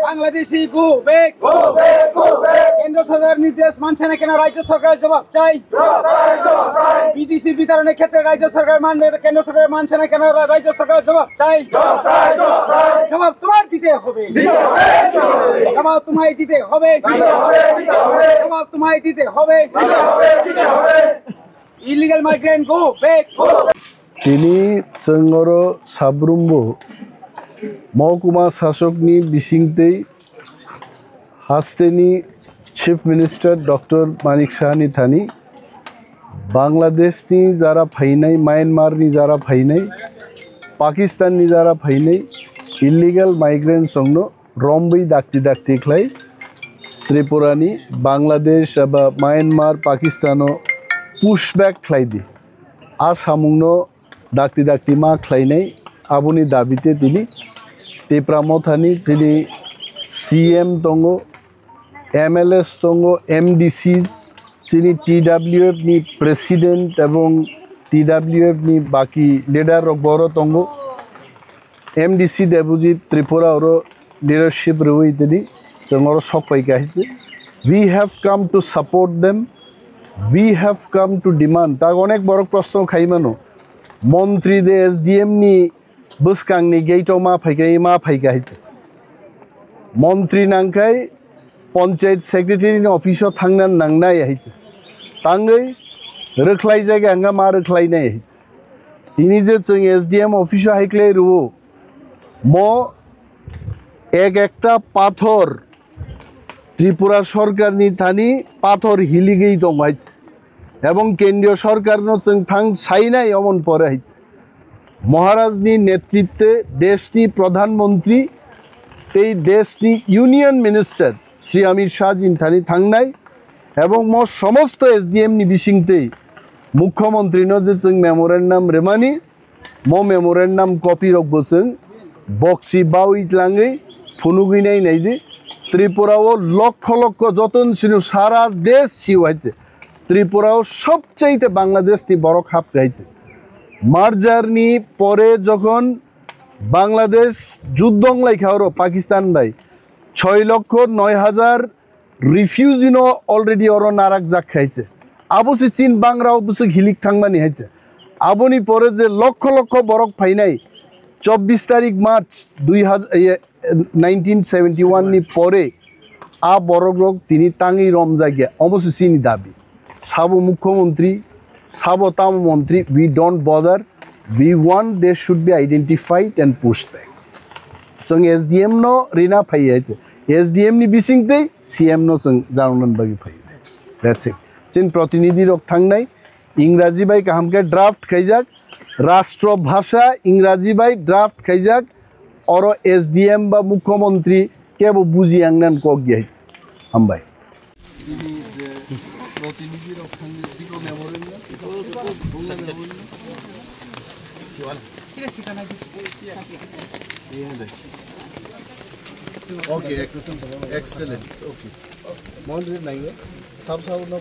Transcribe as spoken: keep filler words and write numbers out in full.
Bangladeshi go back. Go back, go back. কেন্দ্র সরকার নির্দেশ মানছে না কেন, রাজ্য সরকারের জবাব চাই। জবাব চাই, জবাব চাই। বিদেশি বিতরণের ক্ষেত্রে রাজ্য সরকার মানলে কেন্দ্র সরকার মানছে না কেন, রা-, রাজ্য সরকারের জবাব চাই। জবাব চাই, জবাব চাই। জবাব তোমার দিতে হবে। দিতে হবে, দিতে হবে। জবাব তোমায় দিতে হবে। দিতে হবে, দিতে হবে। জবাব তোমায় দিতে হবে। দিতে হবে, দিতে হবে। Illegal migrant go back. Tini chwng oro sabrumbo mohkuma sasokni bisingtwi hasteni Chief Minister Doctor Manik Sahani thani Bangladeshni jara phainai, Myanmarni jara phainai, Pakistanni jara phainai illegal migrants rokno romwi dakti dakti khlai Tripurani Bangladesh eba Myanmar, Pakistano pushback khlai di. A samungno dakti dakti ma khlainai, aboni dabite tini Tipra Mothani chini C M tongo, M L As tongo, M D Cs, chini T W F ni president ebong T W F ni baki leader rok boro tongo. M D C Debojit Tripura oro leadership rwui tini chwng oro sok pai kha hai se. We have come to support them. We have come to demand. Ta onek borok proshno khai mano. Montri de S D M ni bwskangni gate o ma phaikha, ma phaikha hai. Montri nangkhai panchayat secretary ni office o thangna nangnai hai. Tangwi rwkhlai jaga hwnga ma rwkhlainai hai. Tini je chwng S D M office o hai khlai rwo, mo ek ekta pathor Tripura sorkarni thani pathor hiligwi tong hai. Ebong kendriyo sorkarno chwng thang sainai omon pore hai. Maharajni netritwe deshni pradhan mantri tei deshni union minister Shri Amit Shah jin thani thangnai ebong mo somosto S D M ni bisingtwi mukhyamantri no je chwng memorandum rwmani, mo memorandum copy rok bo chwng boksi bawi tlangwi phunugwi nai nai di. Tripura o lokho lokho joton sino sara desh siu hai te. Tripura o sobchaite Bangladesh ni borok hap hai te. Merger ni pore jokhon Bangladesh juddho wng lai kha oro Pakistan bai, choi lokho noi hajar refugee no already oro narak jak khai te. Abo se chin bangra o bwswk hilik thangmani hai te. Aboni pore je lokho lokho borok phainai chobbish tarik March dui hajar, iye, nineteen seventy one ni pore a borok rok tini tangwi romjak ya, omo se chini dabi. Sabo mukhyamantri, sabo tamo mantri, we don't bother. We want they should be identified and pushed back. Chwng S D M no rina phai hai te. S D M ni bising tei C M no chwng janoknani bagwi phai. That's it. Chini protinidhi rok thangnai, Ingraji bai kaham khe draft khaijak, rashtra bhasha Ingraji bai draft khaijak, oro S D M ba mukhyamantri kebo buji yang nan kok ya. Hambai. Chini je protinidhi rok thangwi biko memorial na? Bungla memorial na? Okay, excellent. Okay. Mon ri nai. Sab sab no